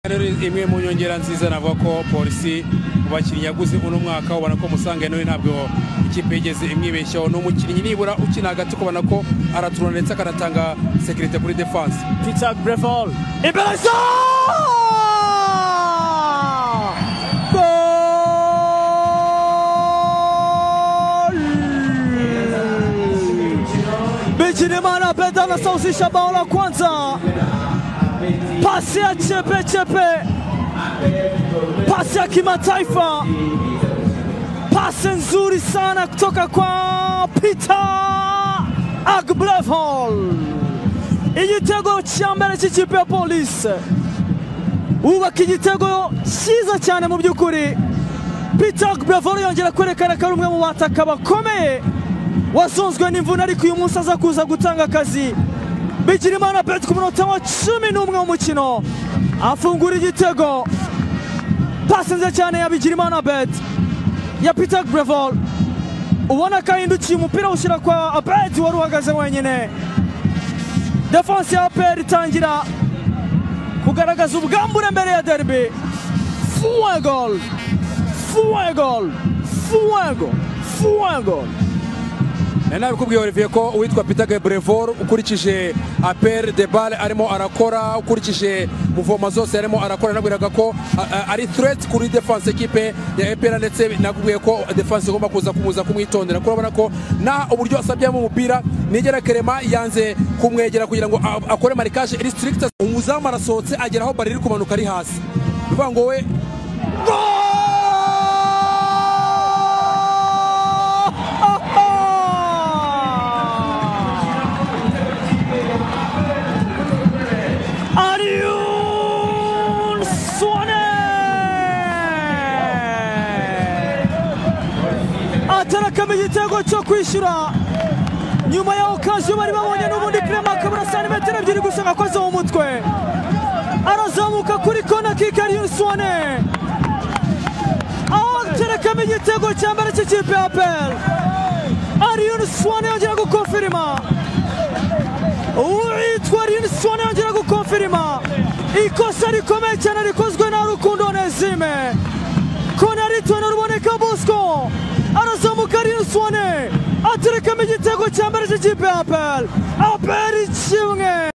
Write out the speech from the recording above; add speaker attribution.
Speaker 1: Rero imwe mu nyongera nziza navuga ko Polisi mu bakinnyi yaguze uno mwaka, ubona ko Musanga Henry ntabwo ikipe yigeze imwibeshyaho. Ni umukinnyi nibura ukina hagati, ukabona ko araturana ndetse akanatanga sécurité kuri défense.
Speaker 2: Peter Brevol imbere za Gol! Bigirimana Abedi anasawazisha bao la kwanza, pasi ya chepe chepe, pasi ya kimataifa, pasi nzuri sana kutoka kwa Peter Agblevhol. Igitego cya mbere cy'ikipe ya Polisi, wubaka igitego cyiza cyane. Mu by'ukuri Peter Agblevhol yongera kwerekana ko ari umwe mu bataka bakomeye wasonzwe n'imvune, ariko uyu munsi aza kuza gutanga akazi. Bigirimana Abedi ku munota wa 11 w'umukino afungura igitego, pasi nziza cyane ya Bigirimana Abedi ya Peter Brevol, ubona ko ahindukiye umupira awushyira kwa Abedi wari uhagaze wenyine. Défense ya APR itangira kugaragaza ubwambure mbere ya derby. Fuego, fuego, fuego, fuego!
Speaker 1: Nari nabikubwiye, Olivier, ko uwitwa Peter Brevor, ukurikije appel de balle arimo arakora, ukurikije mouvement zose arimo arakora, nabwiraga ko ari threat kuri défense équipe ya APR. Ndetse nakubwiye ko défense igomba kuza kumuza kumwitondera, kuko urabona ko na uburyo asabyemo umupira, Nigera Kerema yanze kumwegera kugira ngo akore marquage iri strict. Umuzamu arasohotse, agera aho bari iri kumanuka ari hasi, bivuga ngo we
Speaker 2: Alioune Souane atarakamo igitego cyo kwishyura nyuma ya occasion bari babonye n'ubundi. Clement akabura santimetero 2 gusa ngo akoze mu mutwe, arazamuka kuri corner kick. Alioune Souane aterekamo igitego cya mbere cy'ikipe ya APR. Alioune Souane yongera gukonfirima, uwitwa Alioune Souane yongera gukonfirima ikosa rikomeye cyane rikozwe na Rukundo Onesime. Kona ritowe na Ruboneka Bosco, arazamuka Alioune Souane aterekamo igitego cya mbere cy'ikipe ya APR. APR 1.